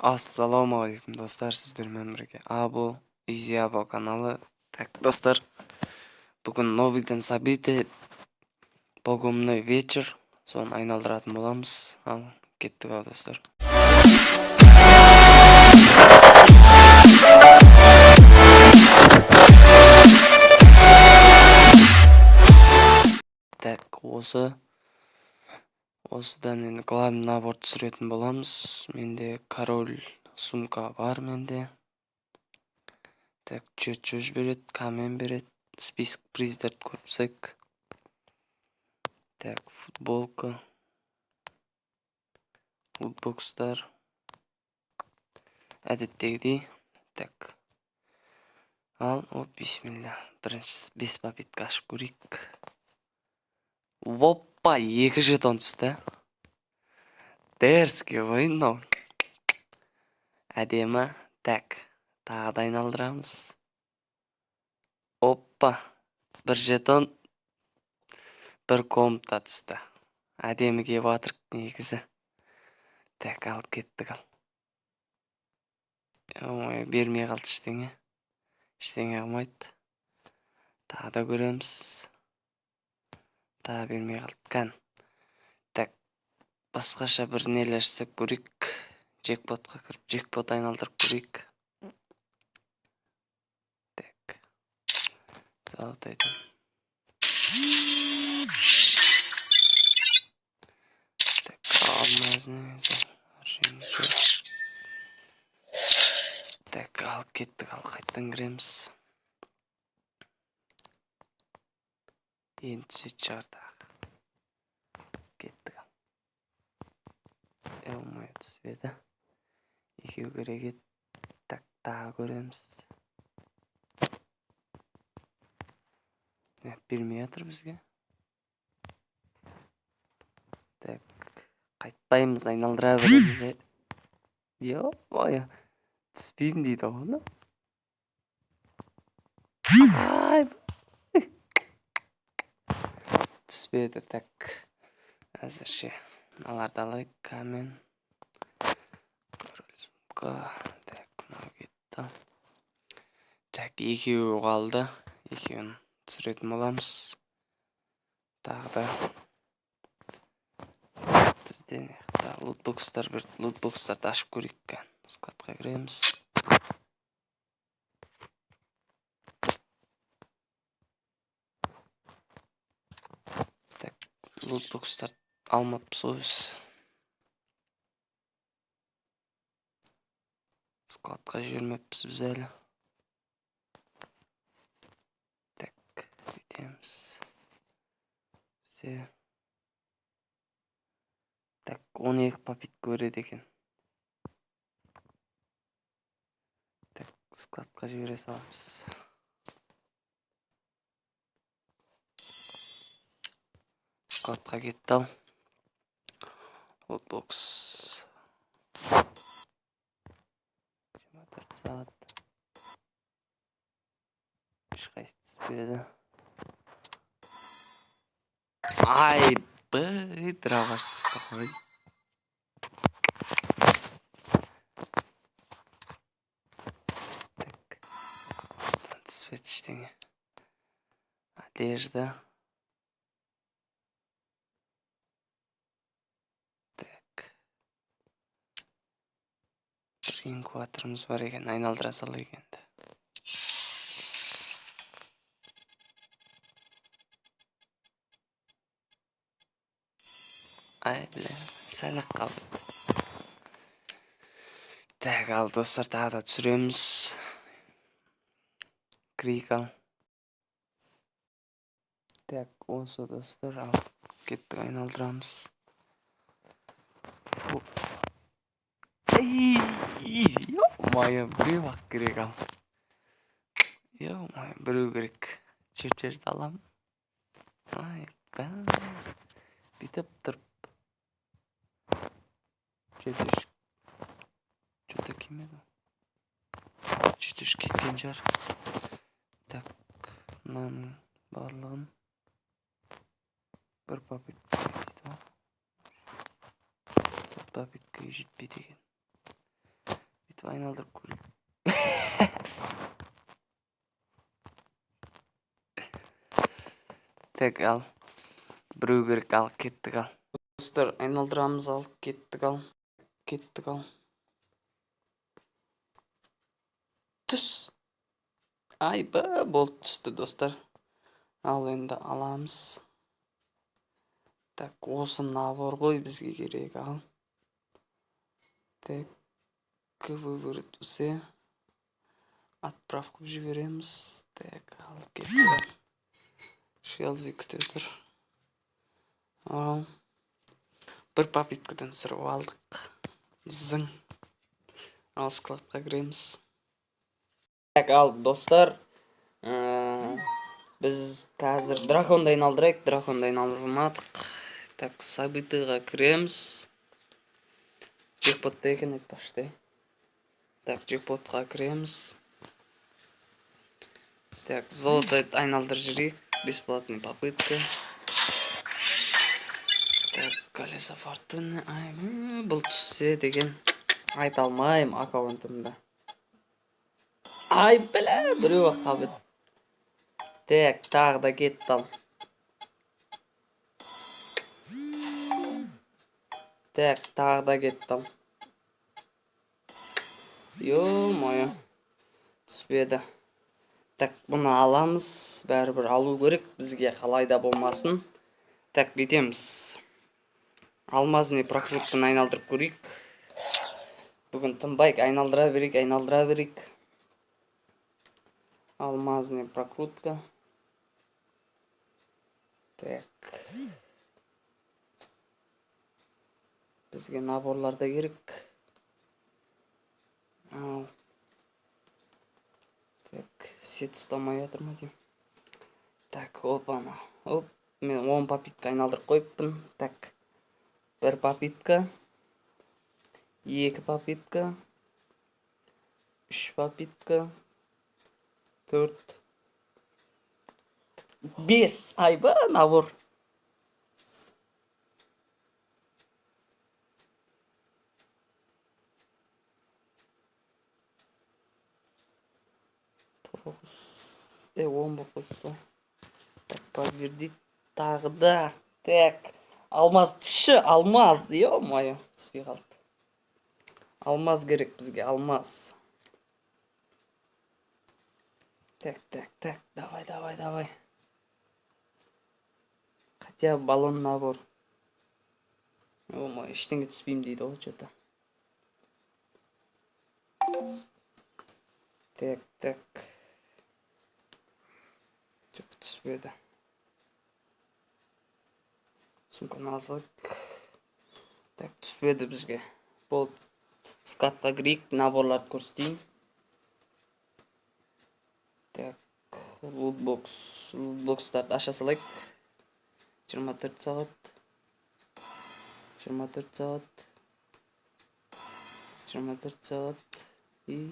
Ассалаумағалейкум, достар! Сіздермен бірге Абу Изи Абу каналы. Так, достар, бүгін новыйдан событие, погромный вечер, соны айналдыратын боламыз. Ал кеттік. Ал, достар. Так, осыдан енді главный набор түсіретін боламыз. Менде король сумка бар менде. Так, чертеж береді, камень береді. Список приздерді көріп тастайық. Так, футболка, лутбокстар әдеттегідей. Так, ал, о, бисмилля, бірінші бес попытка ашып көрейік. Опа, екі жетон түсті. Дерзкий ғой мынау, әдемі. Так, тағы да айналдырамыз. Опа, бір жетон, бір комната түсті. Әдемі келіп жатыр негізі. Так, ал, кеттік. Ал, ой, бермей қалды. Ештеңе, ештеңе қылмайды. Тағы да көреміз. Тағы бермей қалды. Кән, так, басқаша бір нелер істеп көрейік. Джекпотқа кіріп, джекпот айналдырып көрейік. Так, золотойдан. Так, алмазный. Так, ал, кеттік. Ал, қайтадан кіреміз. Енді түсетін шығар тағы. Кеттік. Ал, ё, түспеді. Екеу керек еді. Так, тағы көреміз. Бермей жатыр бізге. Так, қайтпаймыз, айналдыра береміз. Е, түспеймін дейді ғой мынау. Ай, түспеді. Так, әзірше мыналарды алайық. Камень, король сумка. Так, мынау кетті. Так, екеуі қалды, екеуін түсіретін боламыз. Тағы да бізде мына лутбокстар. Бір лутбокстарды ашып көрейік. Складқа кіреміз. Так, лутбокстарды алмаппыз ғой біз. Складқа жібермеппіз біз әлі. Так, бүйтеміз бізде. Так, 12 попытка көреді екен. Так, складқа жібере саламыз. Складқа кетті. Ал, лутбокс 24 сағат. Ешқайсысы түспеді. Айбай, дробаш түсті ғой. Так, түспеді ештеңе. Одежда. Так, бір инкубаторымыз бар екен, айналдыра салайық енді. Ай, бля, сәл ақ қалды. Так, ал, достар, тағы да түсіреміз. Кірейік. Ал, так, осы, достар. Ал, кеттік, айналдырамыз. Ё-моё, біреу ақ керек. Ал, ё-моё, біреу керек. Чертежді аламын. Айбай, бүйтіп тұрып чертеж че-то келмеді. Чертеж кеткен шығар. Так, мынаның барлығын бір попытка дейді ғой. Бір попыткаға жетпейді екен. Бүйтіп айналдырып көрейік. Так, ал. Біреу керек, ал, кеттік, ал. Достар, айналдырамыз, ал, кеттік, ал. Кеттік, ал. Түс. Айба, болып түсті, достар. Ал енді аламыз. Так, осы набор ғой бізге керек, ал. Так, выбрать все. Отправку жібереміз. Так, ал, кеттік. Шелзи күте тұр. Ал. Бір попыткадан түсіріп алдық. Зың. Ал, складқа кіреміз. Так, ал, достар. Біз қазір драконды айналдырайық. Драконды айналдырмадық. Так, событиеға кіреміз. Джекпотта екен айтпақшы. Так, джекпотқа кіреміз. Так, золото айналдырып жіберейік. Бесплатный попытка. Так, колесо фортуны. Ай, бұл түссе деген айта алмаймын аккаунтымда. Ай, бля, біреу ақ қалып еді. Так, тағы да кетті, ал. Так, тағы да кетті, ал. Ё-моё. Түспеді. Так, бұны аламыз. Бәрібір алу керек бізге, қалай да болмасын. Так, бүйтеміз. Алмазный прокрутканы айналдырып көрейік. Бүгін тынбайық, айналдыра берейік, айналдыра берейік. Алмазный прокрутка. Так. Бізге наборлар да керек. Ал. Так, сет ұстамай жатыр ма деймін. Так, опана. Оп, мен 10 попытка айналдырып қойыппын. Так. Бір попытка. Екі попытка. Үш попытка. Төрт. Бес. Айба, набор. Тоғыз. 10 болып қойыпты ғой. Так, подтвердить тағы да. Так, алмаз түсші, алмаз. Ё-моё, түспей қалды. Алмаз керек бізге, алмаз. Так, так, так, давай, давай, давай. Хотя бы баллон набор. Ё-моё, ештеңе түспеймін дейді ғой что-то. Так, так. Жоқ, түспеді. Сумканы алсақ. Так, түспеді бізге. Болды. Складқа кірейік, наборларды көрсетейін. Так, лутбокс, лутбокстарды аша салайық. 24 сағат. 24 сағат. 24 сағат. И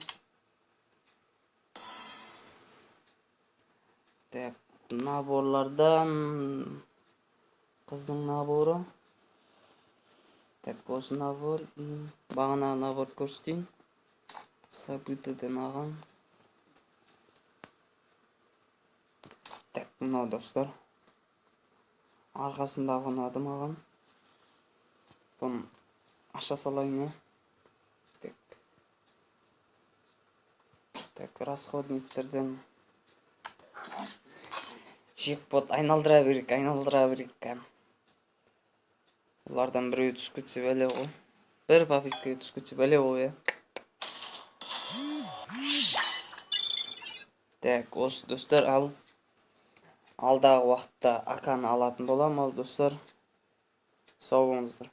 так, наборлардан қыздың наборы. Так, осы набор и бағанағы наборды көрсетейін. Событиеден алған. Так, мынау, достар. Арқасындағы ұнады маған. Бұны аша салайын, иә. Так. Так, расходниктерден джекпот айналдыра берейік, айналдыра берейік кәдімгі. Олардан біреуі түсіп кетсе, бәле ғой. Бір попыткаға түсіп кетсе, бәле ғой, иә. Так, осы, достар, ал. Алдағы уақытта аканы алатын боламын, ал, достар. Сау болыңыздар.